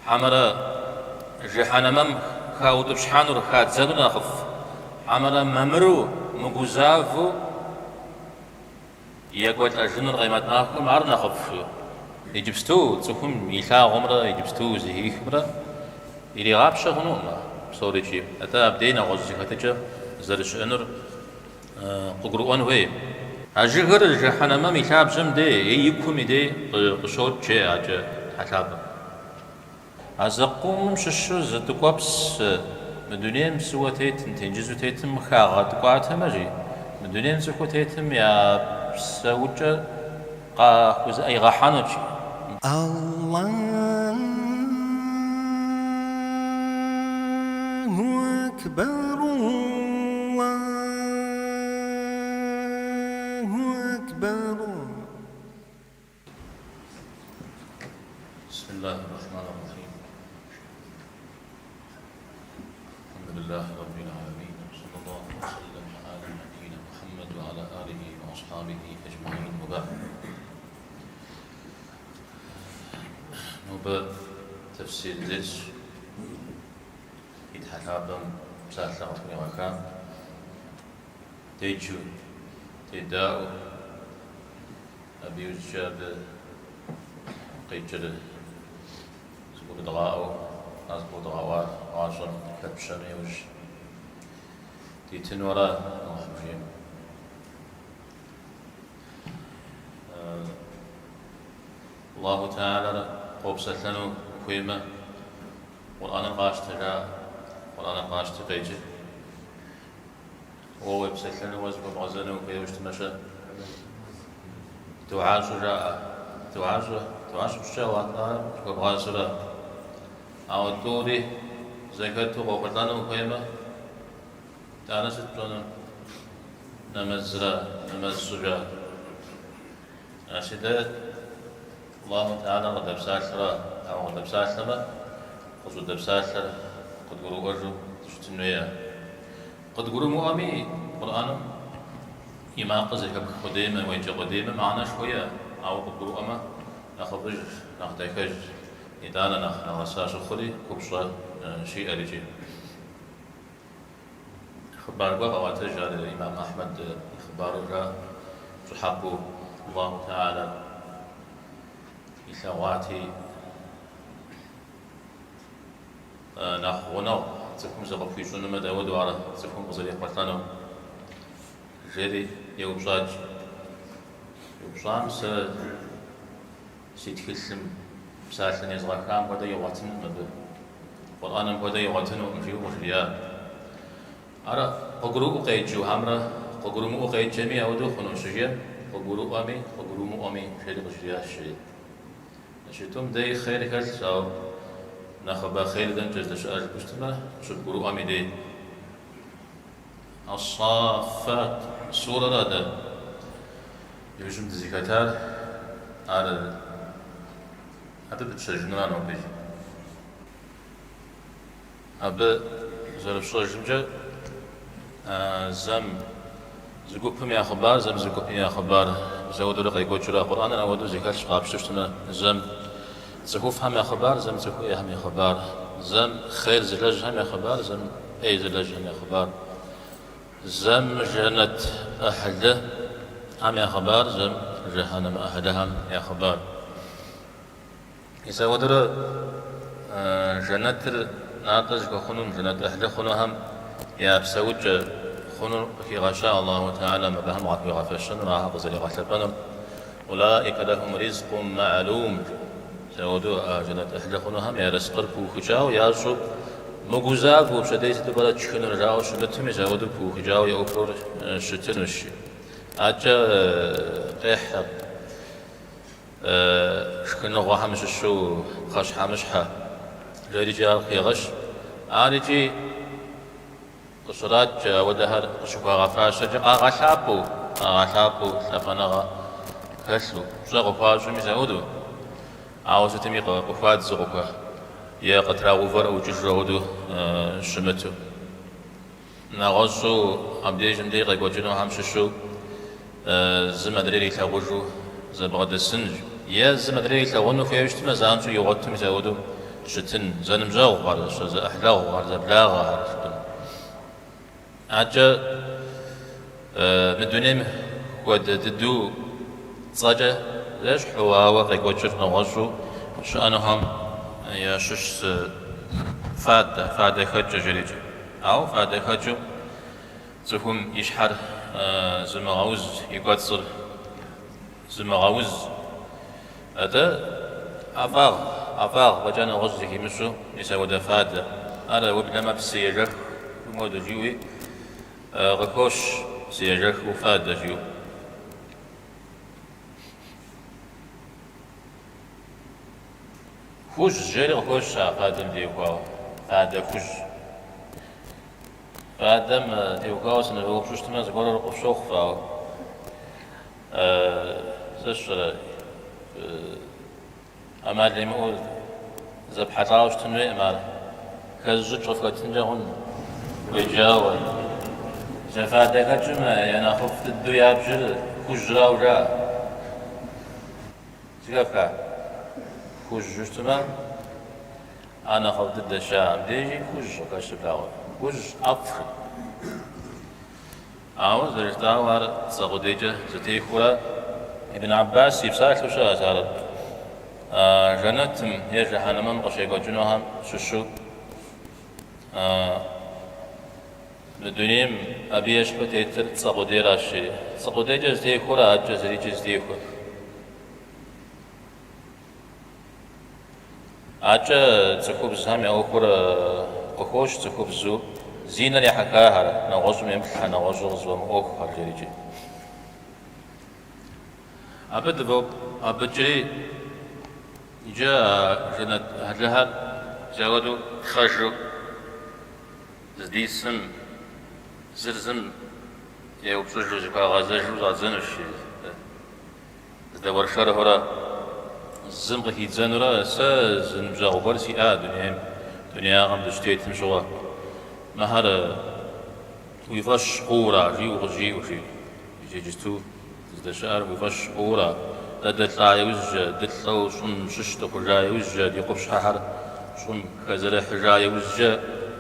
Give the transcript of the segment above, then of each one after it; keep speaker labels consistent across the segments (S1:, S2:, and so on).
S1: Хьэмэрэ жыхьэнэмэм хаутӏыпщхьэнур, хадзэнур нэхъыфӏ? Хьэмэрэ мамыру, мыгузавэу екӏуэлӏэжынур къемэт махуэм ар нэхъыфӏ жи? Иджыпсту цӏыхум илъагъумрэ иджыпсту зэхихымрэ иригъапщэ хъунукъым а псорикӏи. Атӏэ абдей нэгъуэщӏ зэхэтыкӏэ зэрыщыӏэнур къыгурыӏуэн хуей. А жыгыр жыхьэнэмэм и лъабжьэм дей е и кум и дей къыщокӏ, жеӏэ акӏэ Тхьэ лъапӏэм. А зэкъумым щыщу зы тӏыкӏуэпс мы дунейм псыуэ тетым, тенджызу тетым хагъэткӏуатэмэ, жи, мы дунейм цӏыхуу тетым я псэукӏэр къахузэӏигъэхьэнут, жи.
S2: Аллаху акбар, Аллаху акбар.
S1: بسم الله الرحمن الرحيم الحمد لله رب العالمين وصلى الله وسلم على نبينا محمد وعلى آله وأصحابه أجمعين وبعد Нобэ тэфсир дерс ди Тхьэ лъапӏэм псалъэ къытхуригъэхам деджэу, дедаӏуэу, абы иужькӏэ абы къикӏыр зыгурыдгъаӏуэу, а зыгурыдгъэӏуар гъащӏэм хэтпщэну иужь дитыну ара Алыхьым жиӏэм. Аллаху Тэхьэлэр къопсэлъэну ухуеймэ, Къурӏэныр къащтэ жаӏэ, Къурӏэныр къащти къеджэ. Уэ уепсэлъэну, уэ зыхуэбгъэзэну ухуейуэ щытмэ-щэ? Дугьэ щӏы жаӏэ. Дугьэ щӏы, дугьэ щыпщӏкӏэ Аллаху Тэхьэлэм зыхуэбгъазэурэ. Ауэ тӏури зэхэту къохъулӏэну ухуеймэ, итӏанэ сыт пщӏэну? Нэмэзрэ, нэмэз щӏы жаӏэ. Аращи, дэ Аллаху Тэхьэлэр къыдэпсалъэрэ, ауэ къыдэпсалъэмэ, къыщӏыдэпсалъэр къыдгурыӏуэжу дыщытын хуейэ. Къыдгурымыӏуэми, Къурӏэным и макъыр зэхэпх къудеймэ, уеджэ къудеймэ, мыхьэнэшхуэ иӏэ, ауэ къыбгурыӏуэмэ, нэхъыфӏыж, нэхъ дахэж, итӏанэ нэхъ нэгъэса щыхъури, купщӏэ щиӏэр икӏи. Хъыбар гуэр къаӏуэтэж ар имам Ахьмэд и хъыбару жаӏэ, пщӏыхьэпӏэу Аллаху Тэхьэлэр илъэгъуати, нэхъ гъунэгъу цӏыхум зыкъыпхуищӏынумэ, дауэдэу ар цӏыхум къызэрехъулӏэнур? Жери еупщӏат. Еупщӏам сэ си тхылъым псалъэ незгъэхам хуэдэ игъуэтынукъым абы, Къурӏэным хуэдэ игъуэтынукъым, жиӏэу къыжриӏа. Ар къыгурыӏуэу къеджэхэмрэ къыгурымыӏуэу къеджэми ауэдэу хъуну щыжиӏэм, къыгурыӏуэми къыгурымыӏуэми жери къыжриӏащ, жери. Щытум дей хъер хэлъщ, ауэ нэхъыбэ хъер дэнкӏэ здэщыӏэр жыпӏэу щытмэ, къыщыбгурыӏуэм и дей. Ас-Саффат сурэра дэ иужьым дызыхэтар, ар абы пытщэжынура нобэ иджы. Абы зэрыфщӏэжымкӏэ, зэм зы гупым я хъыбар, зэм зы гупым я хъыбар, зэуэдурэ къекӏуэкӏыурэ Къурӏэныр ауэдэу зэхэлъщ къапщтэу щытмэ, зэм цӏыхуфӏхэм я хъыбар, зэм цӏыху ӏейхэм я хъыбар, зэм хъер зылэжьхэм я хъыбар, зэм ӏей зылэжьхэм я хъыбар, зэм жэнэт ӏыхьлыхэм я хъыбар, зэм жыхьэнэмэ ӏыхьлыхэм я хъыбар. Мис ауэдурэ жэнэтыр натӏэ зыхуэхъунум, жэнэт ӏыхьлы хъунухэм я псэукӏэ хъунур къыхигъэща Аллаху Тэхьэлэм абыхэм къахуигъэфэщэнур, ахэр къызэригъэлъэпӏэнур. Улаика лэхум ризкъум маӏлум. Мис ауэдэу а жэнэт ӏыхьлы хъунухэм я ерыскъыр пыухыкӏауэ ящӏэу, мыгузавэу пщэдей сыту пӏэрэ тшхынур жаӏэу щымыту, мис ауэдэу пыухыкӏауэ я ӏуэхур щытынущ. Акӏэ къехь. Шхыныгъуэхэм щыщу пхъэщхьэмыщхьэ жери икӏи ар къыхегъэщ. Ар икӏи къыщраткӏэ, ауэдэхэр къыщыхуагъэфащэкӏэ къагъэлъапӏэу, къагъэлъапӏэу лъапӏэныгъэ хэлъу, пщӏэ къыхуащӏу мис ауэдэу. Ауэ сытми къыхуадзу къыхуэ е къытрагъэувэрэ ӏукӏыжу ауэдэу щымыту. Нэгъуэщӏу абдежым дей къекӏуэкӏынухэм щыщу зым адрейр илъагъужу зэбгъэдэсынщ. Е зым адрейр илъагъуну хуейуэ щытмэ, занщӏэу игъуэту мис апхуэдэу. щытын, зэныбжьэгъухэр, зэӏыхьлэгъухэр, зэблагъэхэр жыпӏэн. Адэкӏэ мы дунейм хуэдэ дыдэу цӏэкӏэ зэщхьу, ауэ къекӏуэкӏыр нэгъуэщӏу щыӏэнухэм ящыщ зы фадэ, фадэхэкӏэ жерикӏэ. Ауэ фадэхэкӏыу цӏыхум и щхьэр зымыгъэуз, и кӏуэцӏыр зымыгъэуз. Атӏэ, ӏэфӏагъ, ӏэфӏагъ фӏэкӏа нэгъуэщӏ зыхимыщӏэу мис апхуэдэ фадэ. Ар уеблэмэ псы ежэхым хуэдэу жиӏэуи къыхощ, псы ежэхыу фадэ жиӏэу. Хужь жери къыхощ а фадэм теухуауэ, фадэ хужь. Фадэм теухуауэ сынывэупщӏу щытмэ, зыгуэрыр къыфщохъу фэ, ауэ сэ сщӏэрэ, ӏэмал имыӏэу зэпхьэлӏауэ щытын хуейкъым ар. Хэзыщӏыкӏ къыфхэтынкӏэ хъун, хуеджауэ. Зэ фадэхэкӏым я нэхъыфӏ дыдэу ябжыр хужьрауэ жаӏэ. Зэхэфха? Хужьу щытмэ, ар нэхъыфӏ дыдэщ жаӏэ. Абдежи хужь къыхэщыр фагъуэ. Хужь ӏэфӏ жи. Ауэ зэрыжытӏауэ ар цӏэ къудейкӏэ зэтехуэурэ Ибн Аббас и псалъэу щыӏэщ ар жэнэтым е жыхьэнэмэм къыщекӏуэкӏынухэм щыщу мы дунейм абы ещхьу тетыр цӏэ къудейращ жери. Цӏэ къудейкӏэ зэтехуэурэ адэкӏэ зырикӏи зэтехуэ. Адэкӏэ цӏыхубзхэм я ӏуэхур къыхощ цӏыхубзу зи нэр ехьэхахэр, нэгъуэщӏым емыплъхэр, нэгъуэщӏыр къызыфӏэмыӏуэхухэр жерикӏи. Абы абыкӏри иджы а жэнэт ӏыхьлыхэр зэуэду тхъэжу здисым зыр зым еупщӏыжу, зыхуагъэзэжу щӏадзэнущ. Здэуэршэрхэрэ зым къыхидзэнурэ, сэ зы ныбжьэгъу гуэр сиӏа дунейм, дунеягъэм дыщытетым щыгъуэ, мыхэр уи фӏэщ хъуура, жиӏэу къызжиӏэу, жи. Иджысту дыздэщыӏэр уи фӏэщ хъуура? Дэ дылӏа иужькӏэ, дылӏэу щӏым щыщ дыхъужа иужькӏэ, ди къупщхьэхэр щӏым хэзэрыхьыжа иужькӏэ,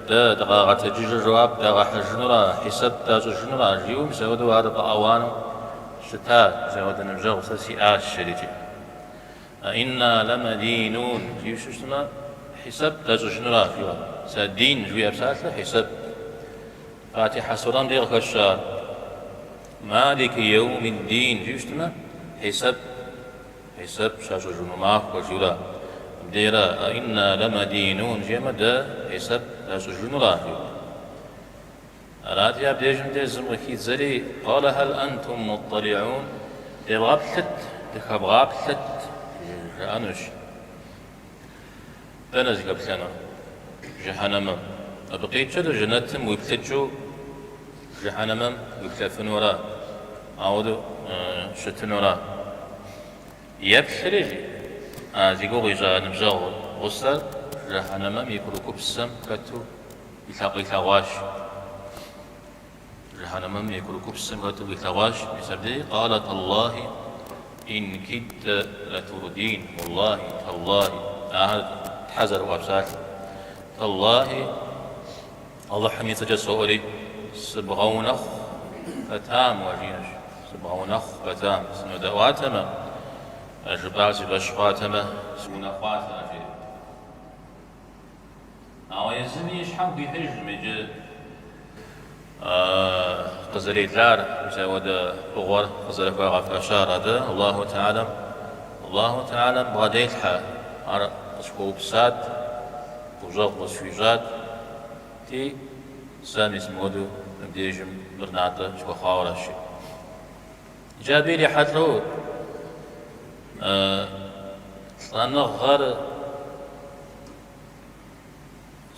S1: дэ дыкъагъэтэджыжу жэуап дагъэхьыжынура, хьисэп дащӏыжынура, жиӏэу мис апхуэдэу ар фӏэауану Щыта, мис апхуэдэ ныбжьэгъу сэ сиӏащ, жерикӏи. Аинна лэмэдинун жиӏэу щытмэ, хьисэп дащӏыжынура, жиӏэу. Сэ дин жиӏэ псалъэ хьисэп. Фатихьэ сурэм дей къыхэщ ар. Малики еумиддин жиӏэу щытмэ, хьисэп, хьисэп щащӏыжыну махуэ, жиӏэура. Мыбдейрэ аинна лэмэдинун жиӏэмэ, дэ хьисэп дащӏыжынура, жиӏэу. Арати, абдежым де зым къыхидзэри, Къалэ хьэл ӏэнтум муттӏэлигӏун, девгъэплъыт, дыхэвгъаплъэт, жаӏэнущ. Дэнэ зыхэплъэнур? Жыхьэнэмэм. Абы къикӏыр жэнэтым уиплъыкӏыу жыхьэнэмэм уиплъэфынура, ауэдэу щытынура? Еплъри, жи, а зи гугъу ищӏа ныбжьэгъу гъусэр жыхьэнэмэм и курыкупсэм хэту къилъэгъуащ. Жыхьэнэмэм и курыкупсэм хэту къилъэгъуащ. Мис абдей къалэ тэллахи ин кидтэ лэтурдин, уэллахи, тэллахи, ахэр тхьэ зэрыӏуа псалъэ. Тэллахи, Алыхьым и цӏэкӏэ соӏуэри, сыбгъэунэхъу пэтам уэ, жиӏэнущ, сыбгъэунэхъу пэтам, сынодэӏуатэмэ, а жыпӏар си фӏэщ хъуатэмэ, сыунэхъуатэмэ, жери. Ауэ езыми и щхьэм хуихьыжкъым иджы къызэрелар, мис апхуэдэ фӏыгъуэр къызэрыхуагъэфэщар. Атӏэ Аллаху Тэхьэлам, Аллаху Тэхьэлам бгъэделъхьэ, ар къысхуэупсат, гущӏэгъу къысхуищӏат, ти, сэ мис мыуэду мыбдежым мыр натӏэ схуэхъуауэрэщ. Иджы абы ирихьэлӏэу лӏэныгъэр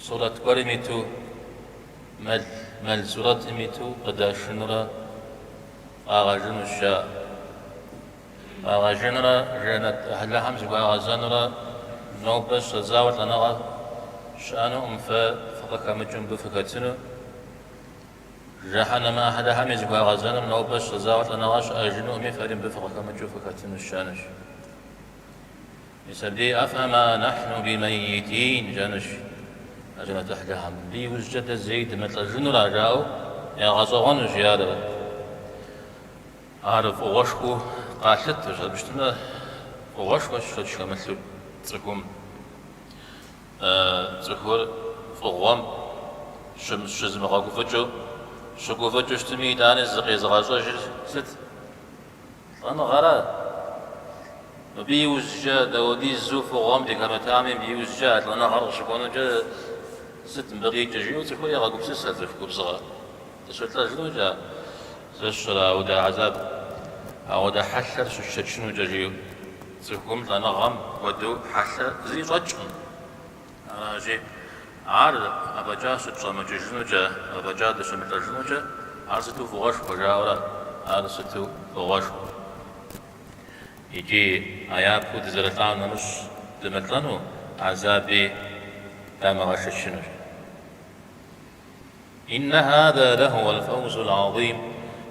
S1: сурэт гуэрым иту, мэл, мэл сурэтым иту къыдашынурэ къагъэжынущ, жаӏэ. Къагъэжынурэ жэнэт ӏыхьлыхэм зыхуагъэзэнурэ нобэ щыщӏэдзауэ лӏэныгъэ щыӏэнукъым, фэ фыкъыхэмыкӏыу мыбы фыхэтыну. Жыхьэнэмэ ӏыхьлыхэми зыхуагъэзэнум нобэ щыщӏэдзауэ лӏэныгъэ щыӏэжынукъыми, фэри мыбы фыкъыхэмыкӏыу фыхэтынущ, жаӏэнущ. Мис абдей Афэма нэхьну бимэйитин жаӏэнущ а жэнэт ӏыхьлыхэм. Мыбы иужькӏэ дэ зэи дымылӏэжынура жаӏэу ягъэщӏэгъуэнущ ар. Ар фӏыгъуэшхуэу къалъытэщ, абы щытмэ, фӏыгъуэшхуэщ шэч хэмылъу цӏыхум. Цӏыхур фӏыгъуэм щызымыгъэгуфӏыкӏыу, щыгуфӏыкӏыу щытми, итӏани зыкъезыгъэщӏэжыр сыт? Лӏэныгъэра? Мыбы иужькӏэ дауэдизу фӏыгъуэм дыхэмытами, мыбы иужькӏэ а лӏэныгъэр къыщыкӏуэнукӏэ сыт мыбы къикӏыр жиӏэу цӏыхур егъэгупсысэ, цӏыху губзыгъэ. Дыщылӏэжынукӏэ, зэщэрэ ауэдэ хьэзаб, ауэдэ хьэлъэр щытшэчынукӏэ жиӏэу цӏыхум лӏэныгъэм хуэдэу хьэлъэ зыри щӏэкӏкъым. Аращи, ар афӏэкӏа щытщӏэмыкӏыжынукӏэ, афӏэкӏа дыщымылӏэжынукӏэ, ар сыту фӏыгъуэшхуэ жаӏэурэ, ар сыту фӏыгъуэшхуэ. Икӏи а япэу дызэрылӏам нэмыщӏ дымылӏэну, хьэзаби дамыгъэшэчынущ. Иннэ хаза лэхууэл фэузул гьэзим,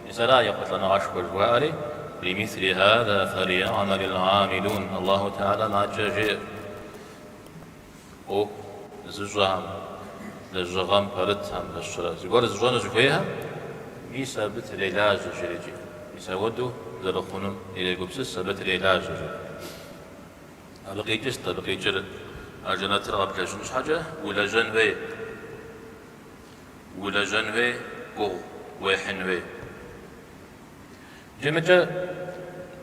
S1: мис ара ехъулӏэныгъэшхуэ жыхуаӏэри, лимисли хаза фэлйэгьмэлил гьамилун, Аллаху Тэхьэлам адэкӏэ жеӏэ, ӏуэху зыщӏэхэм, лэжьыгъэм пэрытхэм, нэщрэ зыгуэр зыщӏэну зыхуейхэм, мис абы трелажьэ жери, мис ауэдэу зэрыхъунум ирегупсыс, абы трелажьэ жери. Абы къикӏыр сыт? Абы къикӏыр а жэнэтыр къэблэжьын щхьэкӏэ улэжьэн хуей. Улэжьэн хуей, гугъу уехьын хуей. Иджы мыкӏэ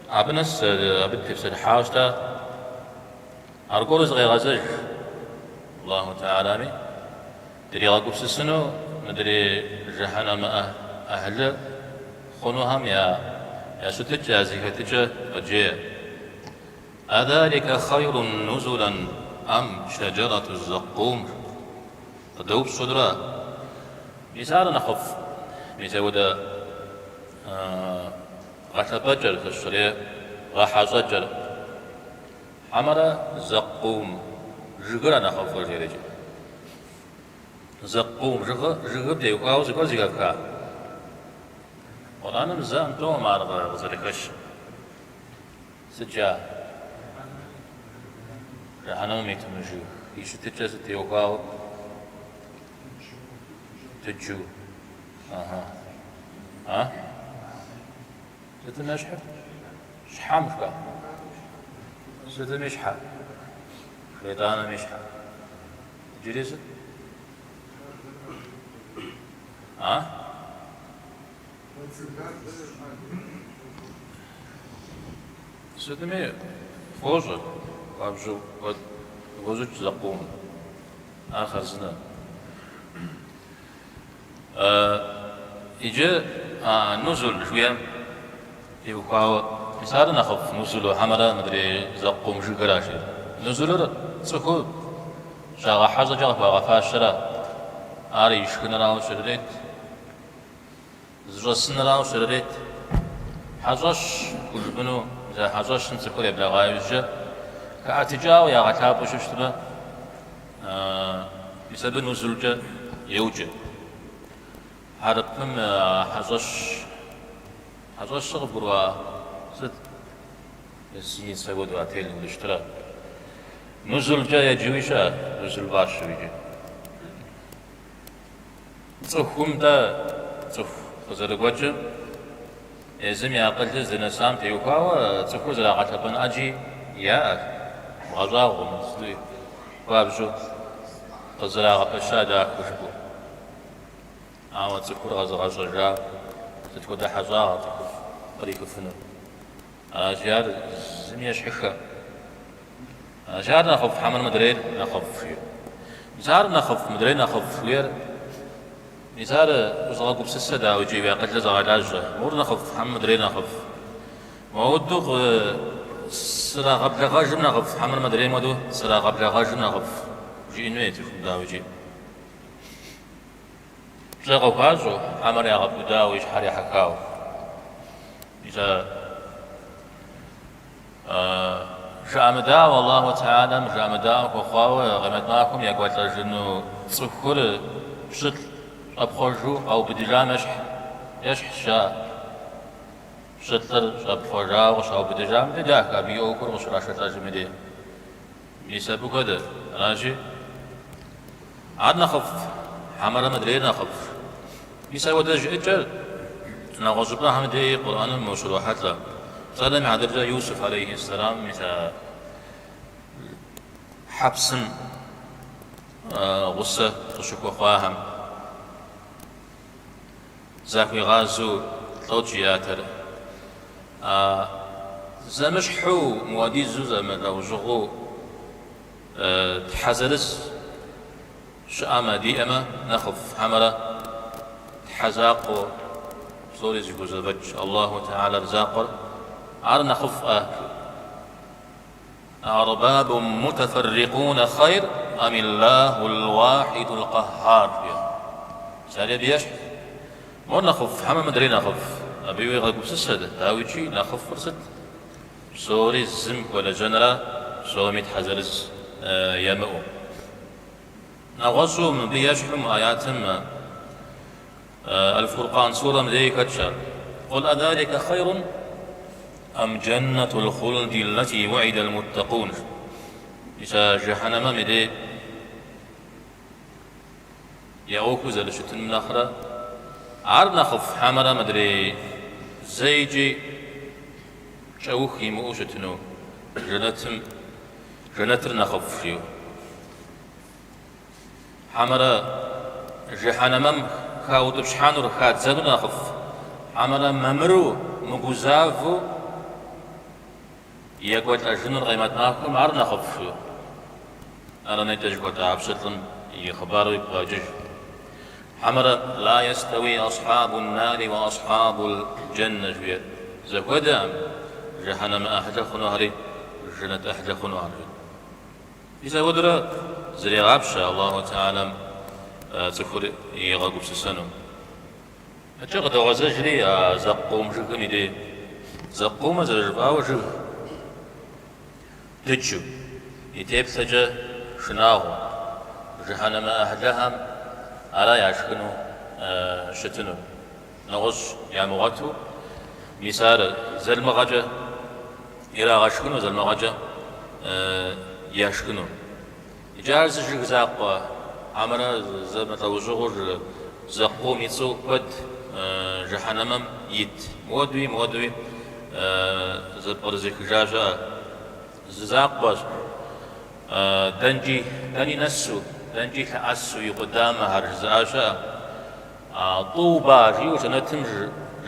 S1: абы нэс абы тепсэлъыхьауэ щыта, аргуэру зыкъегъэзэж Аллаху Тэхьэлами, дригъэгупсысыну мыдрей жыхьэнэмэ ӏыхьлы хъунухэм я щытыкӏэ, я зэхэтыкӏэ къыджеӏэ. Адалика хъайрун нузулан ам шэджэрэту зэкъум? Къыдэупщӏ хуэдэурэ, мис ар нэхъыфӏ, мис ауэдэ гъэлъэпӏэкӏэр, зэщэрей гъэхьэщӏэкӏэр, хьэмэрэ зэкъум жыгыра нэхъыфӏыр, жерикӏи. Зэкъум жыгым теухуауэ зыгуэр зэхэфха? Къурӏэным зэм-тӏэум ар къызэрыхэщыр. Сыт жа? Жыхьэнэмэм итыну жыг и щытыкӏэ сыт теухуауэ? Дыджу. Ага. А? Сытым ещхьыр? Щхьэм жыпӏа? Сытым и щхьэ? Шейтӏаным и щхьэ. Иджыри сыт? А? Сытми фощӏэ, хуабжьу куэд хощӏыкӏ зэкъум, ар хъарзынэ. Иджы а нузул жыхуиӏэм теухуауэ, мис ар нэхъыфӏ нузулу хьэмэрэ мыдрей зэкъум жыгыра жери. Нузулыр цӏыхур щагъэхьэщӏэкӏэ къыхуагъэфащэра, ар ишхынырауэ щрырет. Зыщӏэсынырауэ щрырет. Хьэщӏэщ хужыпӏэну, мис а хьэщӏэщым цӏыхур еблэгъа иужькӏэ, хэӏэтыкӏауэ ягъэлъапӏэу щытмэ, мис абы нузулкӏэ йоджэ. Хьэрыпым хьэщӏэщ, хьэщӏэщыр къыбгурыӏуа сыт? Гостиницэ хуэдэу, отель хуэдэу щытра? Нузулкӏэ еджэуи щыӏэ, нузул фӏащу иджы. Цӏыхум-тӏэ, цӏыху къызэрыгуэкӏыр езым и акъылыр здынэсам теухуауэ цӏыхур зэрагъэлъэпӏэн ӏэджи яӏэщ, бгъэщӏагъуэм, сытуи хуабжьу къызэрагъэпэща дахэу жыпӏэу. Ауэ цӏыхур къэзыгъэщӏэжа сыт хуэдэ хьэщӏагъэ цӏыхум кърихыфынур? Аращи, ар зыми ещхьыххэ. Аращи, ар нэхъыфӏ хьэмэрэ мыдрейр нэхъыфӏ жиӏэу. Мис ар нэхъыфӏ, мыдрейр нэхъыфӏ жиӏэр, мис ар узыгъэгупсысэ, дауикӏи, уи акъылыр зыгъэлажьэ. Мор нэхъыфӏ хьэмэ мыдрейр нэхъыфӏ. Моуэдэу срагъэблэгъэжым нэхъыфӏ хьэмэрэ мыдрейм хуэдэу срагъэблэгъэжым нэхъыфӏ жиӏэн хуей цӏыхум, дауикӏи. Пщӏэ къыхуащӏу, хьэмэрэ ягъэпудауэ и щхьэр ехьэхауэ. Мис а жыӏэмыдаӏуэ Аллаху Тэхьэлам жыӏэмыдаӏуэ хуэхъуауэ Къемэт махуэм екӏуэлӏэжыну цӏыхур пщылӏ щӏэпхъуэжу къаубыдыжам ещхь, ещхьщ жаӏэ. Пщылӏыр щӏэпхъуэжауэ къыщаубыдыжам дей дахэ абы и ӏуэхур къыщрашэлӏэжым и дей. Мис абы хуэдэ, аращи, ар нэхъыфӏ, хьэмэрэ мыдрейр нэхъыфӏ. Мис апхуэдэ жыӏэкӏэр нэгъуэщӏ щӏыпӏэхэм деи Къурӏэным ущрохьэлӏэ. Псалъэм и хьэтыркӏэ Юсуф алейхи сэлам мис а хьэпсым гъусэ къыщыхуэхъуахэм захуигъазэу лӏот жиӏатэр. А зэмыщхьу, мыуэдизу зэмылӏэужьыгъуэу тхьэ зырыз щыӏэмэ, диӏэмэ нэхъыфӏ, хьэмэрэ тхьэ закъуэу псори зыхузэфӏэкӏ Аллаху Тэхьэлэр закъуэр, ар нэхъыфӏӏэ? Аӏэрбабу мутэфэррикъунэ хъайр амиллахул уахьидул къэхьар, жиӏэ. Мис ари абы ещхьщ. Мор нэхъыфӏ, хьэмэ мыдрей нэхъыфӏ? Абы уегъэгупсысэ, дауикӏи, нэхъыфӏыр сыт? Псори зым хуэлэжьэнра, псоми тхьэ зырыз ямыӏэу. Нэгъуэщӏу мыбы ещхьу мы аятым Аль-Фуркъан сурэм деи хэтщ ар. Къул адалика хъайрун ам джаннатул хулди ллати уидал муттакъун. Мис а жыхьэнэмэм и дей я ӏуэхур зэрыщытыным нэхърэ ар нэхъыфӏ хьэмэрэ мыдрей зэикӏи кӏэух имыӏэу щытыну жэнэтым жэнэтыр нэхъыфӏ жиӏэу. Хьэмэрэ жыхьэнэмэм хаутӏыпщхьэнур, хадзэнур нэхъыфӏ? Хьэмэрэ мамыру, мыгузавэу екӏуэлӏэжынур къемэт махуэм ар нэхъыфӏ жиӏэу? Ар нетӏэ жыхуэтӏа пщылӏым и хъыбару игу къэкӏыж. Хьэмэрэ ла ястэуи асхьабу нари уа асхьабул джэннэ жиӏэр зэхуэдэкъым, жыхьэнэмэ ӏыхьлы хъунухэри жэнэт ӏыхьлы хъунухэр жиӏэр. Мис апхуэдэурэ зрегъапщэ Аллаху Тэхьэлам цӏыхур игъэгупсысэну. Адэкӏэ къыдогъэзэжри а зэкъум жыгым и дей. Зэкъумыр зэрыжыпӏауэ жыг дыджу, и теплъэкӏэ шынагъуэу, жыхьэнэмэ ӏыхьлыхэм ара яшхыну щытынур. Нэгъуэщӏ ямыгъуэту, мис ар зэлмыгъэкӏэ ирагъэшхыну, зэлмыгъэкӏэ яшхыну. Иджы ар зы жыг закъуэ, хьэмэрэ зэмылӏэужьыгъуэу зэкъум и цӏэу куэд жыхьэнэмэм ит. Мыуэдуи, мыуэдуи зэпкърызыхыжа щыӏэ. Зы закъуэщ, дэнкӏи, дэни нэсу, дэнкӏи лъэӏэсу и къудамэхэр жызыӏа щыӏэ. Тӏуба жиӏэу жэнэтым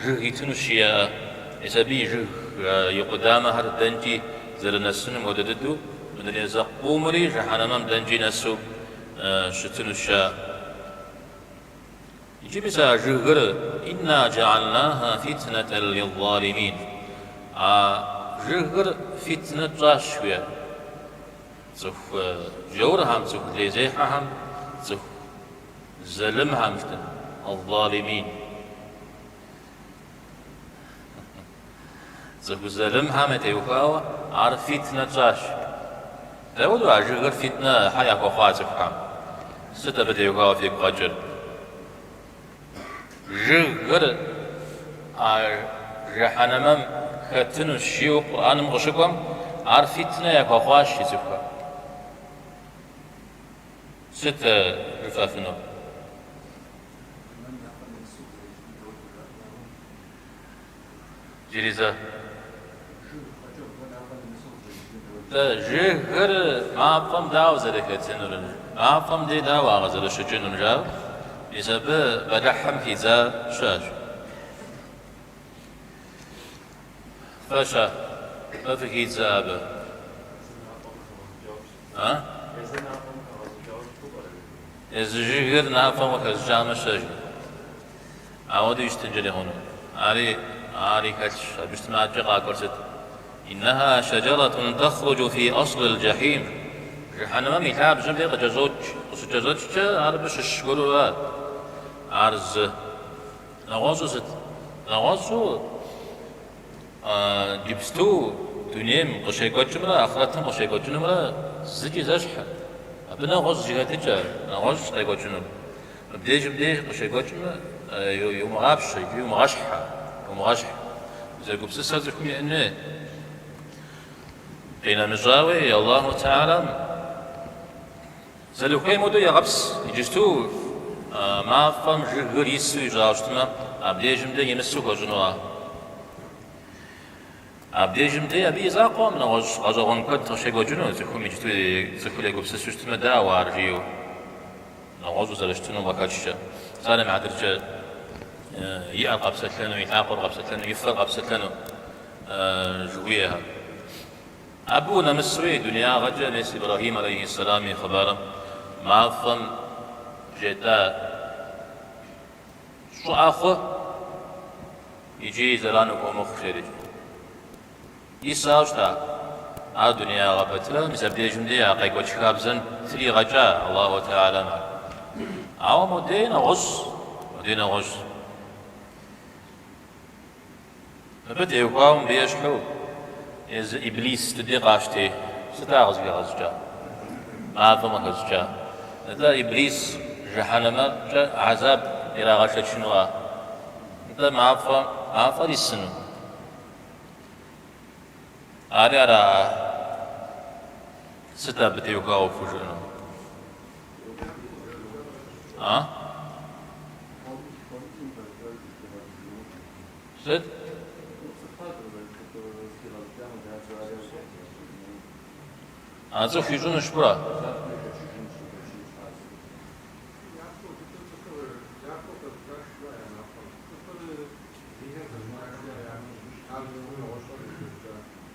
S1: жыг итынущ жиӏэ, мис абы и жыг и къудамэхэр дэнкӏи зэрынэсынум хуэдэ дыдэу, мыдрей зэкъумри жыхьэнэмэм дэнкӏи нэсу щытынущ жаӏэ. Иджы мис а жыгыр Инна джаалнахьа фитнэтэн лил-залимин. А жыгыр фитнэ тщӏащ жиӏэ. Цӏыху джаурхэм, цӏыху лейзехьэхэм, цӏыху Залымхэм жытӏэ, ал-залимин. Цӏыху залымхэм ятеухуауэ ар фитнэ тщӏащ. Дауэду а жыгыр фитнэ хьэ яхуэхъуа цӏыхухэм? Сыт абы теухуауэ фигу къэкӏыр? Жыгыр а жыхьэнэмэм хэтынущ жиӏэу Къурӏэным къыщыкӏуэм, ар фитнэ яхуэхъуащ и цӏыхухэм. Сыт жыфӏэфынур? Иджыри зэ. Жыгыр мафӏэм дауэ зэрыхэтынур? Мафӏэм дей дауэ ар къызэрыщыкӏынур жаӏэу? Мис абы бэлыхьым хидза щыӏэщ. Фэ-щэ? Фэ фыхидзэ абы? А? Езы жыгыр мафӏэм къыхэщӏыкӏамэ щэ жи. Ауэдэу щытынкӏэри хъуну. Ари, ари хэлъщ. Абы щытмэ адэкӏэ къакӏуэр сыт? Иннэха шэджэрэтун тэхъруджу фи аслил джэхьим. Жыхьэнэмэм и лъабжьэм дей къыкӏэщӏокӏ. Къыщыкӏэщӏэкӏкӏэ ар абы щыщ гуэру ара? Ар зы. Нэгъуэщӏу сыт? Нэгъуэщӏу Иджыпсту дунейм къыщекӏуэкӏымрэ ахърэтым къыщекӏуэкӏынумрэ зыкӏи зэщхьыр. Абы нэгъуэщӏ зэхэтыкӏэ, нэгъуэщӏ къекӏуэкӏынур. Мыбдежым деж къыщекӏуэкӏымрэ иумыгъапщэ икӏи иумыгъэщхьэ, иумыгъэщхь. Зэгупсысэр цӏыхум иӏэн хуей. Къинэмыщӏауи, Аллаху Тэхьэлам. Зэрыхуейм хуэдэу егъэпс. Иджысту мафӏэм жыгыр ису ищӏауэ щытмэ, абдежым дей имысу хуэщӏыну ара? Абдежым дей абы и закъуэкъым, нэгъуэщӏ гъэщӏэгъуэн куэд къыщекӏуэкӏыну, цӏыхум иджысту цӏыхур егупсысу щытмэ, дауэ ар жиӏэу нэгъуэщӏу зэрыщытынум къыхэкӏкӏэ. Псалъэм и хьэтыркӏэ, и ӏэр къэпсэлъэну, и лъакъуэр къэпсэлъэну, и фэр къэпсэлъэну жыхуиӏэхэр. Абы унэмысуи, дунеягъэкӏэ мес Ибрэхьим алейхьиссэлам и хъыбарым мафӏэм жетӏа щӏыӏэ хъу икӏи зэран ухуэмыхъу жерикӏ. Исауэ щыта ар дунеягъэ пэтрэ, мис абдежым дей а къекӏуэкӏ хабзэм тригъэкӏа Аллаху Тэхьэлам ар. Ауэ модей нэгъуэщӏ, модей нэгъуэщӏ. Мыбы теухуауэ мыбы ещхьу езы Иблис дыдей къащти, сыт ар къызыхегъэщӏыкӏа? Мафӏэм къыхэщӏыкӏа. Нтӏэ, Иблис жыхьэнэмэкӏэ гьэзаб ирагъэшэчыну ара? Нтӏэ, мафӏэ, мафӏэр исыну? Ари ара? Сыт абы теухуауэ пхужыӏэну? А? Сыт? А цӏыху ищӏынущ пӏэрэ?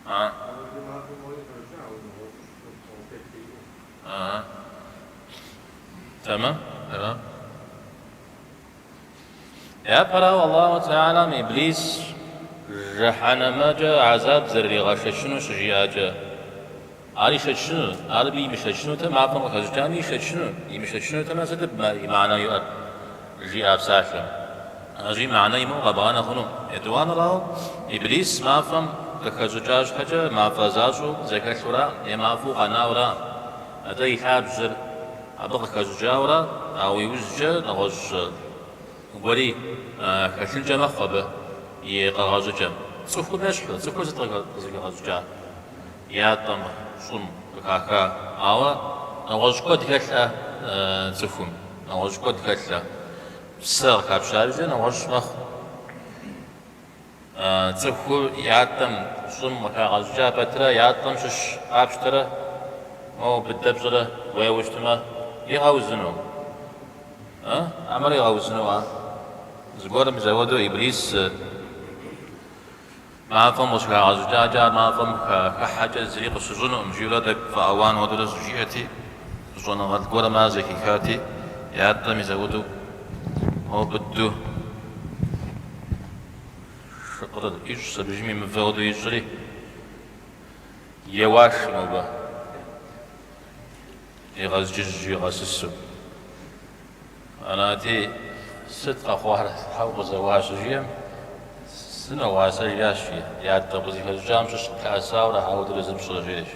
S1: А. А. Тэмэм, тэмэм. Япэрауэ, Аллаху Тэхьэлам Иблис жыхьэнэмэкӏэ гьэзаб зэрыригъэшэчыну щыжиӏакӏэ, ар ишэчыну, ар абы имышэчынутэмэ, мафӏэм къыхэщӏыкӏами ишэчыну, имышэчынутэмэ, сыт абы и мыхьэнэ иӏэр? Жиӏа псалъэм. Аращи, мыхьэнэ имыӏэу къэбгъанэ хъуну. Етӏуанэрауэ, Иблис мафӏэм къыхэщӏыкӏа щхьэкӏэ мафӏэ защӏэу зэхэлъура е мафӏэу къэнаура, атӏэ и лъабжьэр Абы къыхэщӏыкӏауэра, ауэ иужькӏэ нэгъуэщӏ гуэри хэлъынкӏэ мэхъу абы и къэгъэщӏыкӏэм. Цӏыхум ещхьу, цӏыхур сыт къызыхэгъэщӏыкӏа? Ятӏэм, щӏым къыхаха. Ауэ нэгъуэщӏ куэд хэлъэ цӏыхум, нэгъуэщӏ куэд хэлъэ. Псэ къыхапща иужькӏэ нэгъуэщӏ мэхъу. Цӏыхур ятӏэм, щӏым къыхагъэщӏыкӏа пэтрэ, ятӏэм щыщ къапщтэрэ, моуэ быдэ пщӏырэ уеуэу щытмэ, игъэузыну? Хьэмэрэ игъэузыну, а? Зыгуэрым мис апхуэдэу Иблис мафӏэм къыщыхагъэщӏыкӏакӏэ, ар мафӏэм хыхьэкӏэ зыри къыщыщӏынукъым, жиӏэурэ тӏэкӏу фӏэауан хуэдэурэ щыжиӏэти, щӏэныгъэлӏ гуэрым ар зэхихати, ятӏэм мис апхуэдэу моуэ быдэу Шыкъырыр ищӏщ абыжми мывэ хуэдэу ищӏри, еуаш мобы, игъэзджызджу, игъэсысу. Арати, сыт къэхъуар, щхьэ укъызэуа щыжиӏэм, сыноуа сэ жиӏащ, жи, ятӏэ укъызыхэщӏыкӏам щыщ къыплъэӏэсауэ ара ауэдурэ зыпщӏыр, жиӏэщ.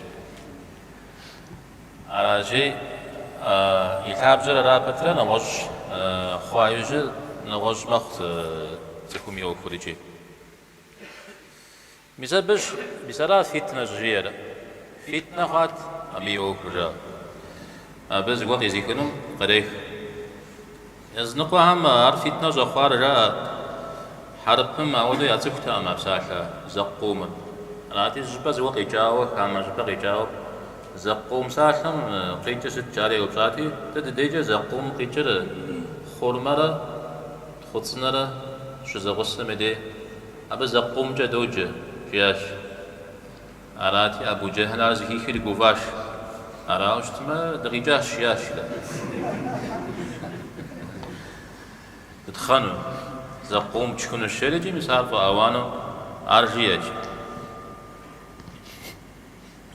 S1: Аращи, и лъабжьэр ара пэтрэ нэгъуэщӏ хъуа иужьыр нэгъуэщӏ мэхъу цӏыхум и ӏуэхур икӏи. Мис абыщ, мис ара фитнэ щӏыжиӏэр. Фитнэ хъуат абы и ӏуэхур, жаӏэ. Абы зыгуэр къизыхынум кърех. Языныкъуэхэм ар фитнэ щӏэхъуар жаӏэ, хьэрыпым ауэдэу яцӏыхутэкъым а псалъэ зэкъумыр. Арати, зы щӏыпӏэ зыгуэр къикӏауэ, хамэ щӏыпӏэ къикӏауэ, зэкъум псалъэм къикӏыр сыт жари еупщӏати, дэ дыдейкӏэ зэкъум къикӏыр хъурмэрэ тхъуцӏынэрэ щызэгъусэм и дей, абы зэкъумкӏэ доджэ, жиӏащ. Арати, Абу Джэхьл ар зэхихри гуфӏащ. Арауэ щытмэ, дыкъикӏащ, жиӏащ дэ. Дытхъэну, зэкъум тшхынущ, жерикӏи, мис ар фӏэауану ар жиӏэкӏ.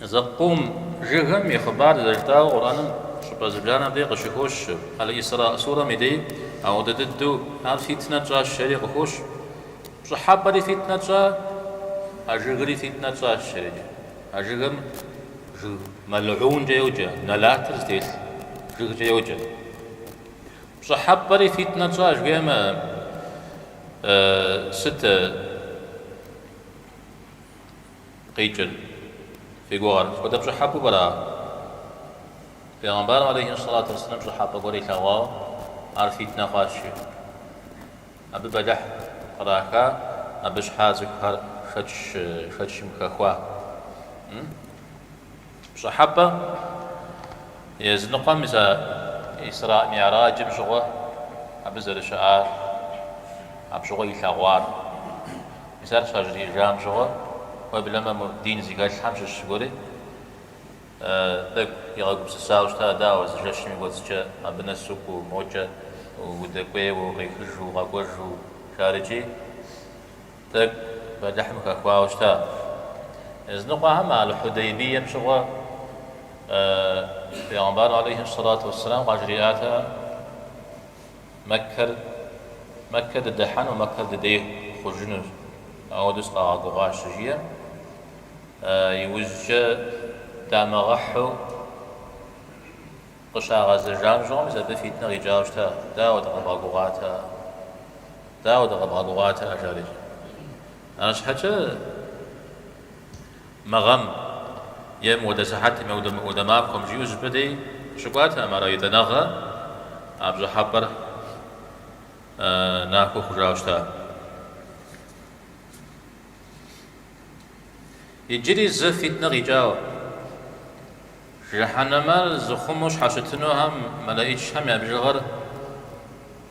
S1: Зэкъум жыгым и хъыбар зэрыжытӏауэ Къурӏэным щӏыпӏэ зыбжанэм дей къыщыхощ. Аль-Исра сурэм и дей ауэдэ дыдэу ар фитнэ тщӏащ, жери къыхощ. Пщӏыхьэпӏэри фитнэ тщӏа, а жыгри фитнэ тщӏащ, жерикӏ. А жыгым жыг мэлгӏункӏэ йоджэ, нэлатыр зытелъ жыгкӏэ йоджэ. Пщӏыхьэпӏэри фитнэ тщӏа жыхуиӏэмэ, сыт къикӏыр фи гугъэр? Сыт хуэдэ пщӏыхьэпӏэу пӏэрэ ар? Пегъэмбарым алейхи сэлату уэсселам пщӏыхьэпӏэ гуэр илъэгъуауэ, ар фитнэ хъуащ жи. Абы бэлыхь къраха, абы щхьа цӏыхухэр шэч, шэчым хэхуа. Пщӏыхьэпӏэ языныкъуэм мис а Исраӏ Миӏраджым щыгъуэ абы зэрыщыӏар, абы щыгъуэ илъэгъуар. Мис ар щажриӏэжам щыгъуэ, уеблэмэ дин зыхэлъхэм щыщ гуэри тӏэкӏу игъэгупсысауэ щыта, дауэ зы жэщым и кӏуэцӏкӏэ абы нэс укӏуэу, мокӏэ удэкӏуейуэ, укъехыжу, укъэкӏуэжу, жарикӏи тӏэкӏу бэлыхьым хэхуауэ щыта. Языныкъуэхэм Аль-Хьудейбием щыгъуэ Пегъэмбарым алейхи сэлату уэсселам къажриӏатэкъэ, Мэккэр, Мэккэ дыдыхьэну, Мэккэр дыдей хъужынущ, ауэдэу сыкъагъэгугъащ щыжиӏэм, иужькӏэ дамыгъэхьу къыщагъэзэжам щыгъуэ мис абы фитнэ къикӏауэ щыта, дауэ дыкъэбгъэгугъатэ, дауэ дыкъэбгъэгугъатэ, жарикӏи. Арщхьэкӏэ мы гъэм е мыуэдэ сыхьэтым е мыуэдэ махуэм жиӏэу зыщӏыпӏэ дей щыкӏуатэкъым, ара итӏанэгъэ а пщӏыхьэпӏэр нахуэ хъужауэ щыта. Иджыри зы фитнэ къикӏауэ. Жыхьэнэмэр зыхъумэу щхьэщытынухэм мэлэӏичхэм я бжыгъэр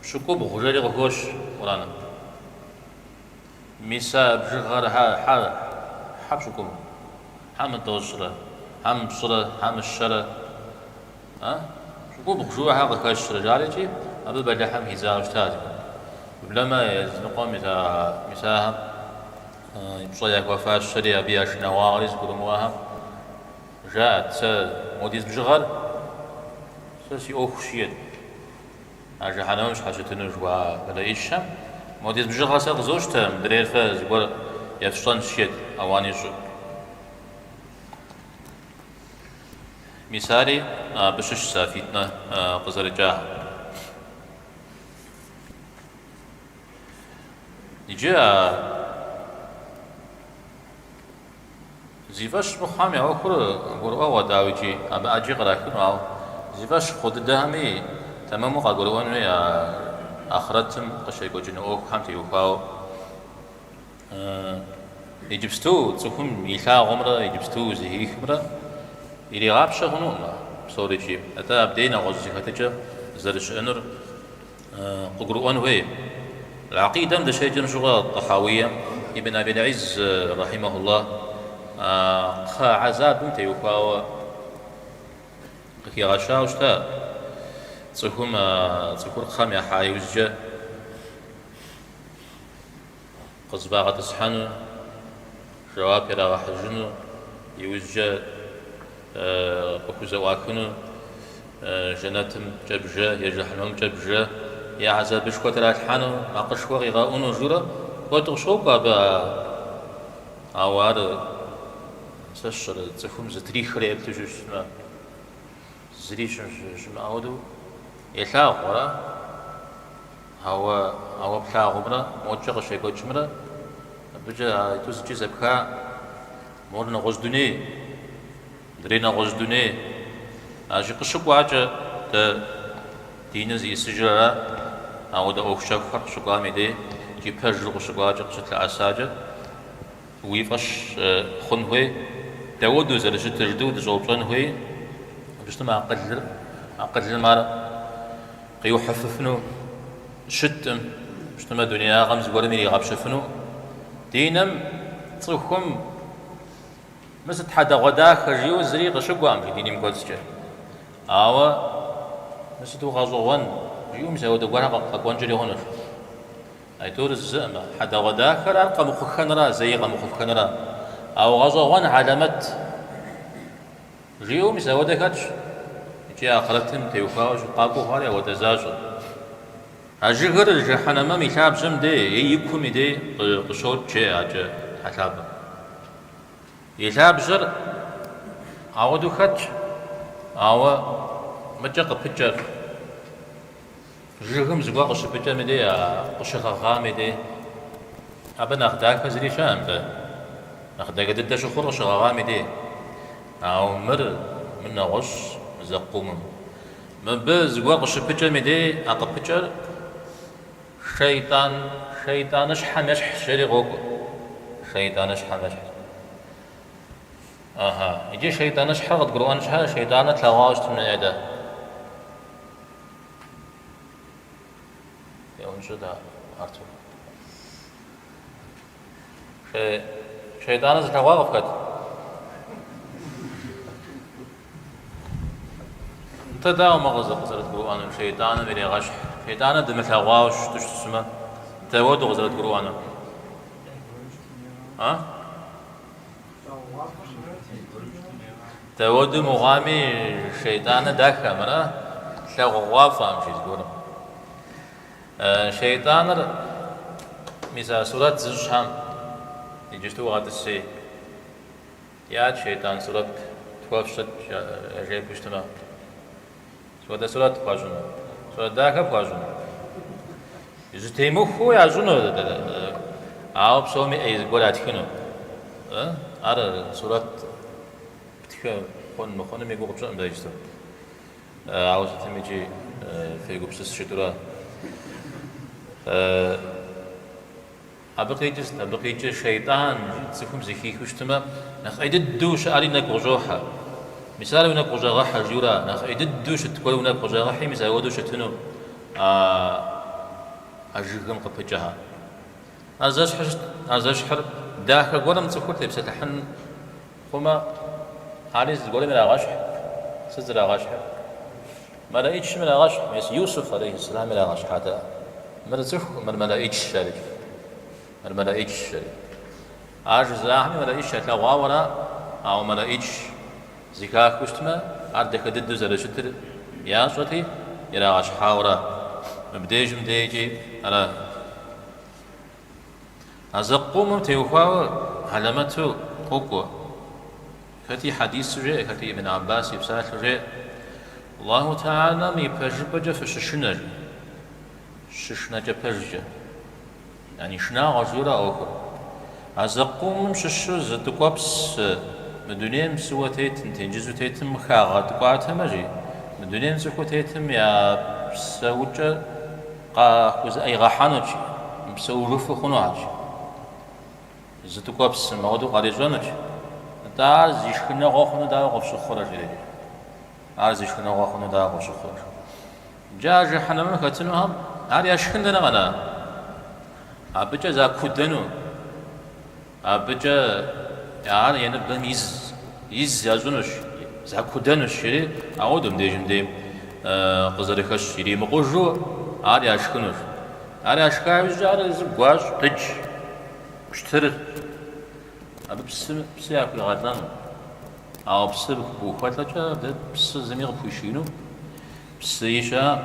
S1: пщыкӏубгъу жери къыхощ Къурӏэным. Мис а бжыгъэр хьэ, хьэ, хьэ пщыкӏубгъу, хьэ мытӏощӏрэ, хьэ мыпщӏырэ, хьэ мыщэрэ, а? Пщыкӏубгъу жыуэ хьэ къыхэщрэ жарикӏи, абы бэлыхьым хидзауэ щытащ. Уеблэмэ языныкъуэм мис а, мис ахэм пщӏэ яхуэфащэри, абы я шынагъуагъэри зыгурымыӏуахэм жаӏэт, сэ модиз бжыгъэр сэ си ӏуэхущ, жиӏэт. А жыхьэнэмэм щхьэщытыну жыхуаӏэ мэлэӏичхэм модиз бжыгъэр сэ къызощтэ, мыдрейр фэ зыгуэр ефщӏэнщ, жиӏэт ауан ищӏу. Мис ари абы щыщщ а фитнэ къызэрыкӏахэм. Иджы а Зи фӏэщ мыхъухэм я ӏуэхур гурыӏуэгъуэ, дауикӏи, абы ӏэджи кърахыну, ауэ зи фӏэщ хъу дыдэхэми тэмэму къагурыӏуэн хуей а ахърэтым къыщекӏуэкӏыну ӏуэхухэм теухуауэ. Иджыпсту цӏыхум илъагъумрэ иджыпсту зэхихымрэ иригъапщэ хъунукъым а псорикӏи, атӏэ абдей нэгъуэщӏ зэхэтыкӏэ зэрыщыӏэнур къыгурыӏуэн хуей. Гьэкъидэм дыщеджэм щыгъуэ Тӏэхьауием Ибн Абил Изз рахьимэхуллах кхъэ гьэзабым теухуауэ къыхигъэщауэ щыта. Цӏыхум цӏыхур кхъэм яхьа иужькӏэ къызэфӏагъэтӏысхьэну, жэуап ирагъэхьыжыну, иужькӏэ къыхузэӏуахыну жэнэтымкӏэ бжэ е жыхьэнэмэмкӏэ бжэ, е хьэзабышхуэ тралъхьэну, макъышхуэ къигъэӏуну журэ куэд къыщокӏуэ абы, ауэ ар сэ сщӏэрэ цӏыхум зытрихрэ еплъу щытмэ, зыри щымыӏэ хуэдэу елъагъу, ара? Ауэ, ауэ плъагъумрэ мокӏэ къыщекӏуэкӏымрэ абыкӏэ аитӏу зыкӏи зэпха, мор нэгъуэщӏ дуней, мыдрей нэгъуэщӏ дуней. Аращи, къыщыкӏуакӏэ дэ диныр зиӏысыжыр ара, ауэдэ ӏуэху щэхухэр къыщыкӏуам и дей, икӏи пэжу къыщыкӏуакӏэ, къыщытлъэӏэсакӏэ, уи фӏэщ хъун хуей, дауэдэу зэрыщытыр жытӏэу дыщӏэупщӏэн хуей, абы щытмэ акъылыр, акъылым ар къиухьыфыфыну щыткъым, щытмэ дунеягъэм зыгуэрым иригъэпщэфыну. Диным цӏыхум мы сыт хьэдэгъуэдахэ жиӏэу зыри къыщыкӏуэкъым жи диным кӏуэцӏкӏэ. Ауэ мы сыту гъэщӏэгъуэн жиӏэу мис ауэдэ гуэрхэр къэкӏуэнкӏэри хъунущ. Айтӏур зыӏымэ, хьэдэгъуэдахэр ар къэмыхъуххэнра, зэи къэмыхъуххэнра. Ауэ гъэщӏэгъуэн хьэлэмэт. Жиӏэу мис ауэдэ хэтщ, икӏи ахърэтым теухуауэ къакӏуэу хъуари ауэдэ защӏэ. А жыгыр жыхьэнэмэм и лъабжьэм дей е и кум и дей къыщокӏ, жеӏэ акӏэ Тхьэ лъапӏэм. И лъабжьэр ауэдэу хэтщ, ауэ мыкӏэ къыпыкӏэр. Жыгым зыгуэр къыщыпыкӏэм и дей, а къыщыгъэгъам и дей, абы нэхъ дахэ зыри щыӏэкъым-тӏэ. Нэхъ дахэ дыдэ щыхъур къыщыгъэгъам и дей. Ауэ мыр, мыр нэгъуэщӏщ. Мы зэкъумым. Мыбы зыгуэр къыщыпыкӏэм и дей а къыпыкӏэр шейтӏан, шейтӏаныщхьэм ещхьщ жери къокӏуэ. Шейтӏаныщхьэм ещхьщ. Аха. Иджы шейтӏаныщхьэр къыдгурыӏуэн щхьэ шейтӏаныр тлъэгъуауэ щытын хуей дэ. Еӏунщӏыт, Артур. Шейтӏаныр зылъэгъуа къыфхэт? Нтӏэ дауэ мы къызэрыдгурыӏуэнур? Шейтӏаным ирегъэщхь. Шейтӏаныр дымылъэгъуауэ щыту щытмэ, дауэду къызэрыдгурыӏуэнур? А? Дауэду мыхъуами, шейтӏаныр дахэм, ара? Лъагъугъуафӏэм, жи зыгуэрым. Шейтӏаныр, мис а сурэт зыщӏхэм иджысту гъэтӏыси, Иӏэт шейтӏан сурэт тхуэфщӏыт яжепӏэу щытмэ. Сыт хуэдэ сурэт пхуащӏыну? Сурэт дахэ пхуащӏыну? Зэтемыхуэу ящӏыну, ауэ псоми ӏей зыгуэр ятхыну. Ар сурэт птхы хъун мыхъуным и гугъу тщӏыӏым дэ иджысту. Ауэ сытым икӏи фегупсыс жытӏэурэ. Абы къикӏыр сыт? Абы къикӏыр шейтӏан цӏыхум зэхихыу щытмэ, нэхъ ӏей дыдэу щыӏэри нэгу къыщӏохьэ. Мис ар уи нэгу къыщӏэгъэхьэ жиӏэурэ, нэхъ ӏей дыдэу щыт гуэр уи нэгу къыщӏэгъэхьи, мис ауэдэу щытыну а жыгым къыпыкӏэхэр. Ар зэщхьыр сыт? Ар зэщхьыр дахэ гуэрым цӏыхур тепсэлъыхьын хъумэ, ари зыгуэрым ирагъэщхь. Сыт зрагъэщхьыр? Мэлэӏичым ирагъэщхь, мис Юсуф алейхьэссэлам ирагъэщхьат. Мыр цӏыхукъым, мыр мэлэӏичщ жарикӏ. Мыр мэлэӏичщ жари. Ар жызыӏахэми мэлэӏич ялъэгъуауэ ара, ауэ мэлэӏич зэхахыу щытмэ, ар дахэ дыдэу зэрыщытыр ящӏэти, ирагъэщхьауэ ара. Мыбдежым дежкӏи ара. А зэкъумым теухуауэ хьэлэмэту къокӏуэ. Хэти хьэдису жеӏэ, хэти Ибн Аббас и псалъэу жеӏэ. Аллаху Тэхьэлам и пэжыпӏэкӏэ фыщышынэ, жи. Щышынэкӏэ пэжкӏэ. Яни шынагъуэщ жиӏэурэ а ӏуэхур. А зэкъумым щыщу зы тӏыкӏуэпс мы дунейм псыуэ тетым, тенджызу тетым хагъэткӏуатэмэ, жи, мы дунейм цӏыхуу тетым я псэукӏэр къахузэӏигъэхьэнут, жи, мыпсэужыфу хъунухэт, жи. Зы тӏыкӏуэпсым ауэдэу къарищӏэнут. Нтӏэ ар зи шхыныгъуэ хъуну дауэ къыфщыхъурэ, жери. Ар зи шхыныгъуэ хъуну дауэ къыфщыхъурэ? Иджы а жыхьэнэмэм хэтынухэм ар яшхын дэнэ къэна? Абыкӏэ закудэну, абыкӏэ ар я ныбэм из, из ящӏынущ, закудэнущ, жери, ауэдэу мыбдежым дей къызэрыхэщ иримыкъужу ар яшхынущ. Ар яшха иужькӏэ ар езыр гуащӏ, дыдж, пщтыр, абы псы, псы яхуигъэлӏэну. Ауэ псы ухуэлӏэкӏэ абы псы зыми къыпхуишиину псыи щыӏэкъым.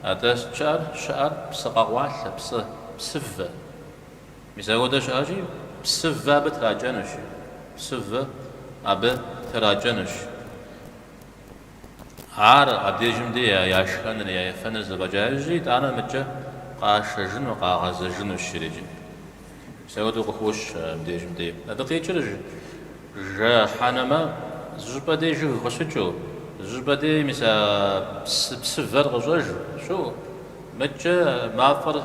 S1: Атӏэ сыт щыӏэр? Щыӏэр псы къэкъуалъэ, псы, псывэ. Мис ауэдэ щыӏэщи, псывэ абы тракӏэнущ. Псывэ абы тракӏэнущ. Ар абдежым де я шхэныр, я ефэныр зэфӏэкӏа иужькӏэ, итӏанэ мыдкӏэ къашэжыну, къагъэзэжынущ иджы. Мис ауэдэу къыхощ абдежым де. Абы къикӏыр жэхьэнэмэ зы щӏыпӏэ дей жыг къыщыкӏыу, зы щӏыпӏэ дей мис а псы псывэр къыщӏэжу, щыӏэу, мыдкӏэ мафӏэр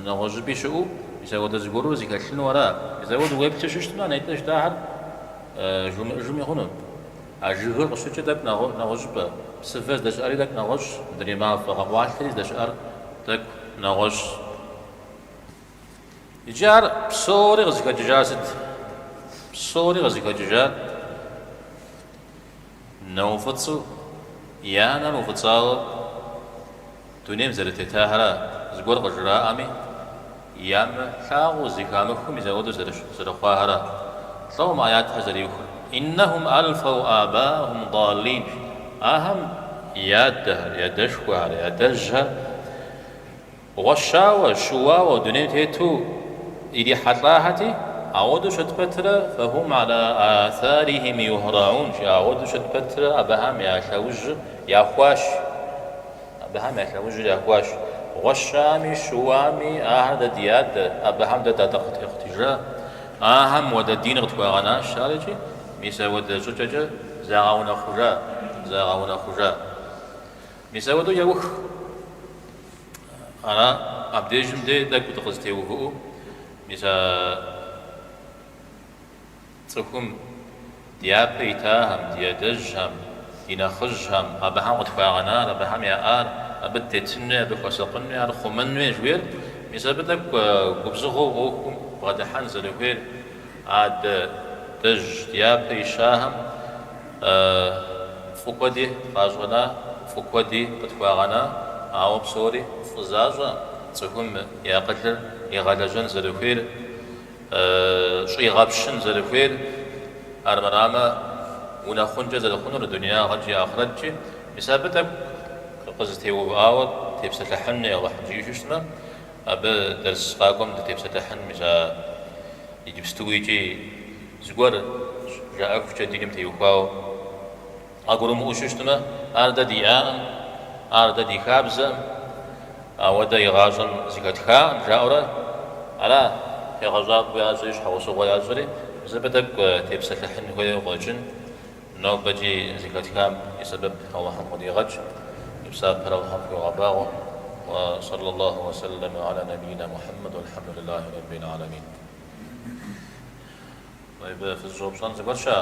S1: Нэгъуэщӏ щӏыпӏи щыӏэу, мис ауэдэ зыгуэру зэхэлъыну ара? Мис ауэдэу уеплъу щыщытмэ, нетӏэ жытӏахэр жумыӏэжми хъуну. А жыгыр къыщыкӏыр тӏэкӏу нэгъуэщӏыпӏэ, псывэр здэщыӏэри тӏэкӏу нэгъуэщӏ, мыдрей мафӏэ къэкъуалъэри здэщыӏэр тӏэкӏу нэгъуэщӏ. Иджы ар псори къызыхэкӏыжар сыт? Псори къызыхэкӏыжар нэуфӏыцӏу, я нэр уфӏыцӏауэ дунейм зэрытетахэра, зыгуэр къыжраӏэми, ямылъагъуу, зэхамыхыу мис ауэдэу зэрыхъуахэра. Лӏо мы аятхэр зэриухыр. Иннэхум алфэу абаахум даллин. Ахэм ядэхэр, ядэшхуэхэр, ядэжьхэр Гъуэщауэ, щыуауэ дунейм тету ирихьэлӏахэти, ауэдэу щыт пэтрэ фэхум аля атарихим юхраун, жи, ауэдэу щыт пэтрэ абыхэм я лъэужьыр яхуащ. Абыхэм я лъэужьыр яхуащ. Гъуэщами, щыуами, ахэр дэ ди адэ, абыхэм дэ дакъытехъукӏыжа, ахэм уэдэ дин къытхуагъэнащ арикӏи, мис ауэдэ щӏыкӏэкӏэ. Загъэунэхъужа, загъэунэхъужа. Мис ауэдэу еух. Ара, абдежым дей тӏэкӏу дыкъызэтеувыӏэу, мис а цӏыхум ди япэ итахэм, ди адэжьхэм, ди нэхъыжьхэм, абыхэм къытхуагъэнар, абыхэм яӏар, абы дытетын хуей, абы хуэсакъын хуей, ар хъумэн хуей жыхуиӏэр, мис абы тӏэкӏу губзыгъэу ӏуэхум бгъэдыхьэн зэрыхуейр, адэжь ди япэ ищахэм фӏы куэди къащӏэна, фӏы куэди къытхуагъэна, ауэ псори фӏы защӏэ, цӏыхум и акъылыр игъэлэжьэн зэрыхуейр, щӏигъэпщын зэрыхуейр, армырамэ, унэхъункӏэ зэрыхъунур дунеягъэкӏи ахърэткӏи, мис абы тӏэкӏу къызэтеувыӏауэ тепсэлъыхьын Алыхьым жиӏэу щытмэ, абы дэрс къакӏуэм дытепсэлъыхьын мис а иджыпсту икӏи зыгуэр жаӏэхукӏэ диным теухуауэ къагурымыӏуэу щытмэ, ар дэ диӏаӏым, ар дэ ди хабзэӏым, ауэ дэ игъащӏэм зыхэтхаӏым, жаӏэурэ ара тегъэщӏапӏэу ящӏри, щхьэусыгъуэ ящӏри, мис абы тӏэкӏу тепсэлъыхьын хуейуэ къыщӏэкӏын. Нобэкӏи зыхэтхам и сэбэп Алыхьым къыдигъэкӏ, и псапэр Алыхьым тхуигъэбагъуэ. Уа саллаллаху уа саллама аля набийна Мухьэммэд уалхьэмдулиллахи раббил аламин. Тӏэйб, фызыщӏэупщӏэн зыгуэр щыӏэ?